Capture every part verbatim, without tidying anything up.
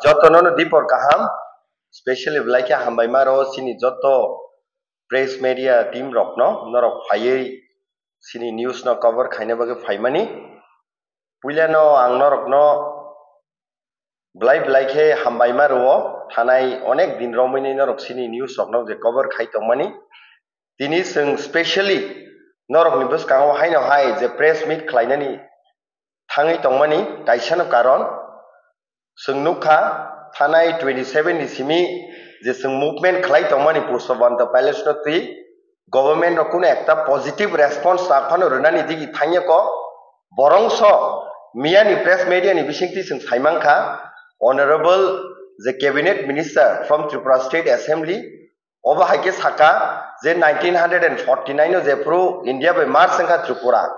Jotono no dipor kaham, specially belai khe hambai ma rwo chini joto press media team rokno, norok phaiwi chini news no cover khaina bagwi phaimani. Puilano ang norokno belai belai khe hambai ma rwo, thanai onek din romwi norok chini news rokno je cover khai tongmani. Tini chwng specially norokni bwskango haino hai je press meet khlainani thangwi tongmani kaisano karon. Chwng nukha, thanai twenty seven ni simi je chwng movement khlai tongmani Pushpavanta Palace no twi government no kuno ekta positive response rok phano rwnani digi thangya ko. Borongso miyani press media ni bisingtwi chwng saimankha, Honorable je Cabinet Minister from Tripura State Assembly, obo hai khe saka je nineteen forty nine o jephru India bai merge wngkha Tripura,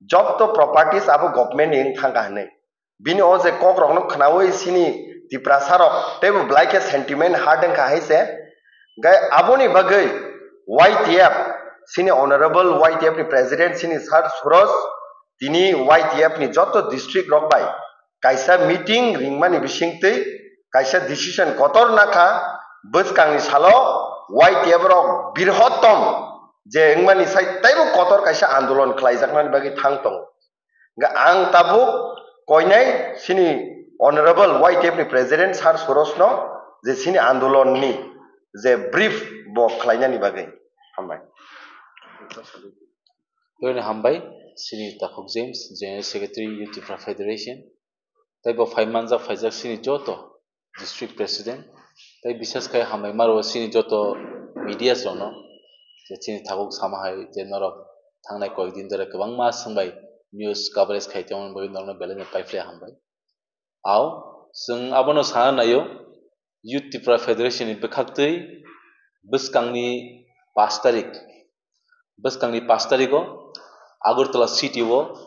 jotto properties abo government ni wng thangkha hwnwi. Bini o je kok rokno khnaui chini Tiprasa rok teibo belai khe sentiment hurt wngkha hai se. Gai aboni bagwi Y T F, chini Honorable Y T F ni President chini Sir Suroj, tini Y T F ni joto district rok bai kaisa meeting ringmani bisingtwi kaisa decision kotor nakha, bwskangni salo Y T F rok birhotom je wngmani sai teibo kotor kaisa andolon khlaijaknani bagwi thang tongo. Hingkhe ang tabuk koinai chini Honorable Y T F ni President Sir Suroj no je chini andolon ni je brief bo khlainani bagwi. Hambai. Tei hambai, chini Takhuk James, General Secretary, Youth Tripura Federation, tei bo phai manjak, phaijak chini joto District President, tei bisas khai hambai ma rwo chini joto media rokno, je chini tabuk sama hai je norok thangnai koyek din dore kwbangma swngbai news coverage khai tongmani bagwi norokno belai no paiphlai hambai. Ao, chwng abono sana naio, Youth Tripura Federation ni bwkhaktwi bwskangni pash tarik, bwskangni pash tarigo Agartala city o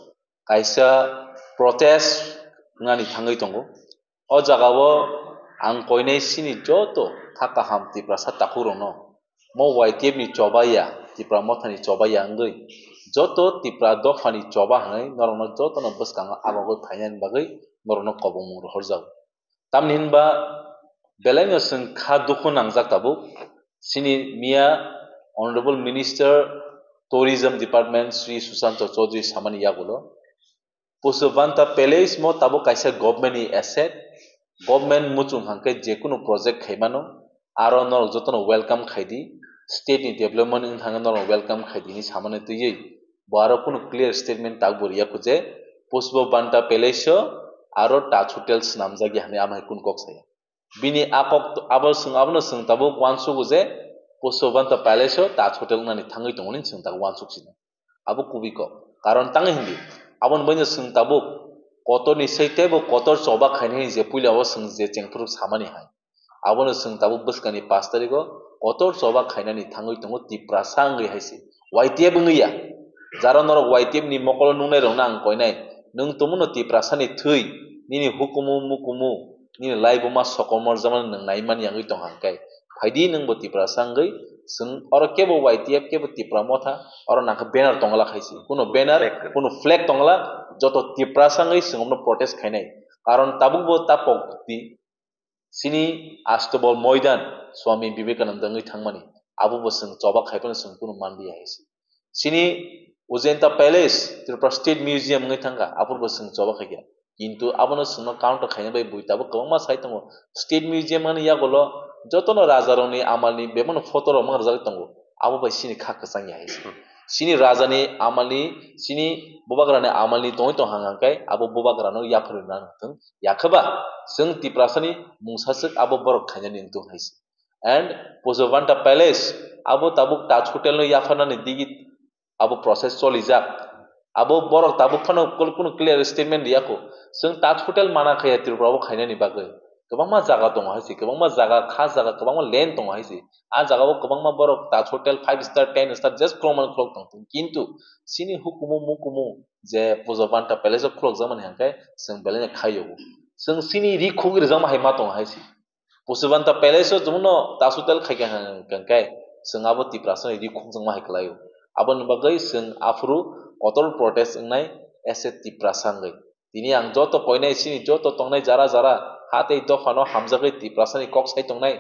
kaisa protest wngnani thangwi tongo. O jagao ang koinai chini joto kha kaham Tiprasa takhukrokno, mo Y T F ni choba ya, Tipra Mothani choba ya wngwi joto Tipra dophani choba hwnwi norokno jotono bwskango abagwi phainani bagwi norokno kobongmung rohorjago. Tamni hinba belaino chwng kha dukhu nangjak tabuk. Chini miya Honorable Minister Tourism Department Shri Sushanta Chaudhary samani yagulo Pushpavanta Palace mo tabuk kaisa government ni asset, government muchung hangkhe jekunu project khaimano, aro norok jotono welcome khaidi, state ni development wng thangkhe norok welcome khaidi hinwi samani twiwi bo aro kunu clear statement tabukbo riya kho je Pushpavanta Palace o aro Taj Hotel swnamjakya hinwi amhai kunu kok saya. Bini a kok abo chwng, abono chwng tabuk uansugo je Pushpavanta Palace o Taj Hotel wngnani thangwi tongo hinwi chwng tabuk uansuk sino. Abo kubui kok. Karon tangwi hindi. Aboni bagwino chwng tabuk kotorni sei teibo kotor choba khainai je puila o chwng je chengphuru samani hai. Abono chwng tabuk bwskangni pash tarigo kotor choba khainani thangwi tongo Tiprasa wngwi hai se. Y T F wngwi ya. Jara norok Y T F ni mokolo nuknairokno ang koinai. Nwng tongmano Tiprasani thwi, nini hukumu mukumu, nini laibuma sokomorjakmani nwng naimani wngwi tong hangkhe. Phaidi nwngbo Tiprasa wngwi, chwng oro kebo Y T F kebo Tipra Motha, oro nangkhe banner tongla khaisi. Kuno banner, flag. Kuno flag tongla, joto Tiprasa wngwi chwng omno protest khainai. Karon tabukbo ta pok di, chini Astobol Moidan Swami Vivekananda wngwi thangmani, abobo chwng choba khaiphano chwng kuno manliya hai se. Chini Ujanta Palace, Tripura State Museum wngwi thangkha, aphurbo chwng choba khaikha. Kintu abono chwngno counter khaina bai bui tabuk kwbangma sai tongo. State Museum ani yagulo jotono rajarokni amalni bebakno photo rok mangrwjagwi tongo. Abo bai chini kha kwchang ya hai se. Hmm. Chini rajani amalni, chini bubagrani amalni tongwi tong hang hang khe abo bubagrano yapharwi nang thung. Yakhe ba chwng Tiprasani mungsaswk abo borok khainani wng tong hai se. And Pushpavanta Palace, abo tabuk Taj Hotel no yapharnani digi abo process cholijak. Abo borok tabuk phano kul-, kunu clear statement riyakho. Chwng Taj Hotel mana khaya Tripura o khainani bagwi. Kwbangma jaga tongo hai se, kwbangma jaga, kha jaga, kwbangma land tongo hai se. A jaga o kwbangma borok Taj Hotel five star, ten star just khulokmani khulok tong thung. Kintu chini hukumu mukumu je Pushpavanta Palace o khulokjakmani hangkhe chwng belai no khaio. Chwng chini ri khugwi rwjakma hai ma tongo hai se. Pushpavanta Palace o chwngno Taj Hotel khaikha hwnkhe chwng abo Tiprasani ri khukjakma hai kwlaio. Aboni bagwi chwng aphuru kotor protest wngnai as a Tiprasa wngwi. Tini ang joto koinai chini joto tongnai jara jara Ha tei dophano hamjagwi Tiprasani kok sai tongnai.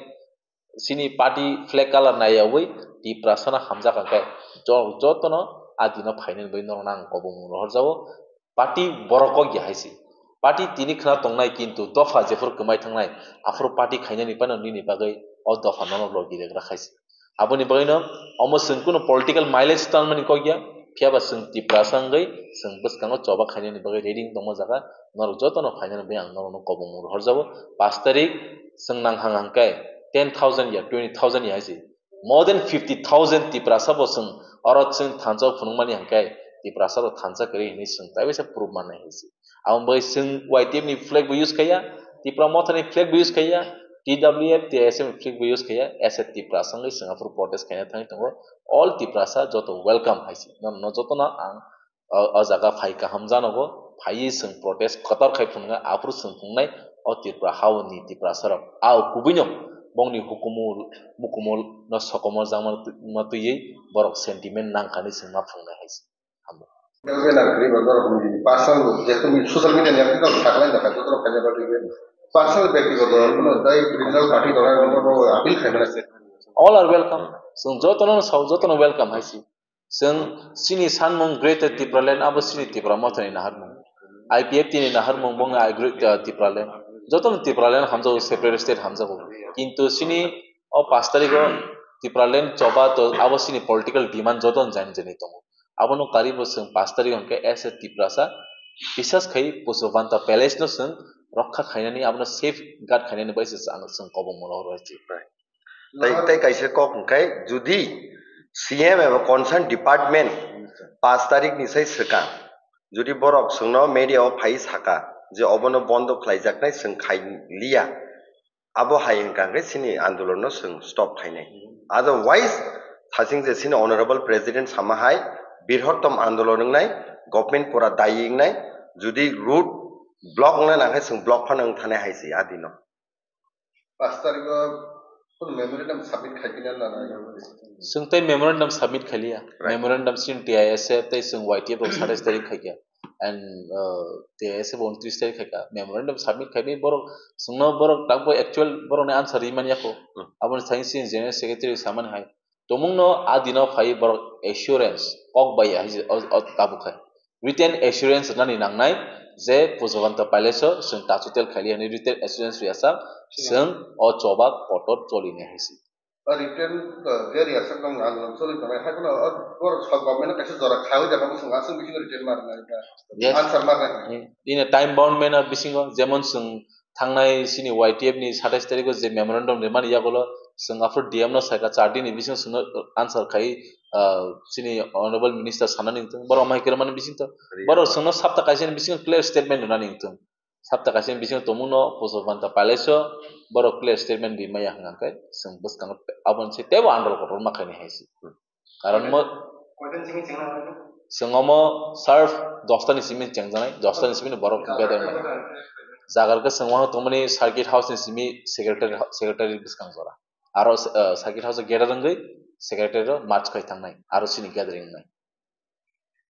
Chini party flag colour naiyawi Tiprasano hamjak hwnkhe jo-, jotono a dino phainani bagwi norokno ang kobong rohorjago. Party borok kok ya hai se. Party tini khna tongnai, kintu dopha jephuru kwmai thangnai, aphuru party khainani phano nini bagwi o dopha nono logi regra khai se. Aboni bagwino omo chwng kunu political mileage tanmani kok ya, phiya ba chwng Tiprasa wngwi chwng bwskango choba khainani bagwi ready wng tongma jaga, norok jotono phainani bagwi ang norokno kobong rohorjago. Pash tarik chwng nang hang hang khe ten thousand ya twenty thousand ya hai se. More than fifty thousand Tiprasa bo chwng oro chwng thansa o phunukmani hwnkhe Tiprasa rok thansa kwrwi hinwi chwng taibaisa proof mannai hai se. Aboni bagwi chwng Y T F ni flag bo use khaiya, Tipra Motha ni flag bo use khaiya, T W F, T S F ni flag bo use khaiya, as a Tiprasa wngwi chwng aphuru protest khaina thangwi tongo. All Tiprasa joto welcome hai se. No, no jotono ang o, o jaga phai kaham janogo, phaiwi chwng protest kotor khai phunuknai, aphuru chwng phunuknai, o Tripura haoni Tiprasa rok. A o kubuino bongni hukumu, mukumu no sokomorjakma twi-, ma twiwi borok sentiment nangkha hinwi chwng ma phunuknai hai se. Hambai. Personal, jehetu social media ni akhe kok sakhlai jakha, joto rok khaina bagwi personal, byaktigoto, kono dai regional party rok appeal khaimani. All are welcome. Chwng jotono sao, jotono welcome hai se. Chwng chini sanmung Greater Tipraland abo chini Tipra Mothani naharmung. I P F T ni naharmung bongni I Greater Tipraland. Jotono Tipraland hamjago, separate state hamjago. Kintu chini o pash tarigo Tipraland choba to abo chini political demand jotono jani jani tongo. Abono karibo chwng pash tarigo hwnkhe as a Tiprasa bisas khai Pushpabanta Palace no chwng rokha khainani, abono safeguard khainani bai se ang chwng kobong molo rw. Tei, tei kaisa kok hwnkhe, judi C M eba concern department pash tarik ni sai swkang, judi borok chwngno media o phai saka je obono bondo khlaijaknai, chwng khai liya, abo hai hwnkha hwnkhe chini andolon no chwng stop khainai. Otherwise, thaching je chini honorable president sama hai, birhottom andolon wngnai, government pura dayi wngnai, judi road block wngna nangkhe chwng block phano wng thanai hai se adino. Pash tarigo kono memorandum submit khai pina na na? Chwng tei memorandum submit khai liya. Right. Memorandum chini T I S F tei chwng Y T F rok satais tarik khai kha. And, uh, T I S F bo untris tarik khai kha. Memorandum submit khai bai borok chwngno borok takbo actual borokni answer rimani yako. Hmm. Aboni thani chini general secretary samani hai. Tongmungno a dino phai borok assurance kok bai ya hai se o, o tabuk khai. Written assurance rwnani nangnai je Pushpabanta Palace o chwng tachu tel khaili hwnwi written assurance rwya sak, chwng o choba kotor choli nai hai se. O written, uh, je rwya sak nang ang choli tongnai, hai phano o borok sok government no kaisa jora khawi jaga bwswng aswk bisingo written ma rwnai da. Yes. Answer ma rwnai. In a time bound manner bisingo, jemon chwng thangnai chini Y T F ni satais tarikh o je memorandum rimani yagulo chwng aphuru D M no saikha, char din ni bisingo chwngno answer khai, ah, chini honorable minister sanani wngthung, borok mai kwrwmani bisingtwi borok chwngno sapta kaisa ni bisingo clear statement rwnani wngthung, sapta kaisa ni bisingo tongmungno Pushpabanta Palace o borok clear statement rimaya hwnkha khe chwng bwskango aboni se teibo andolon kotorma khainai hai se. Karon mo, chwng omo sharp dosta ni simi chengjaknai, dosta ni simi borok gather nai. Jaga khe chwng waha tongmani circuit house ni simi secretary, secretary bwskang jora. Aro, eh, circuit house o gather wngwi secretary rok march khai thangnai, aro chini gathering wngnai.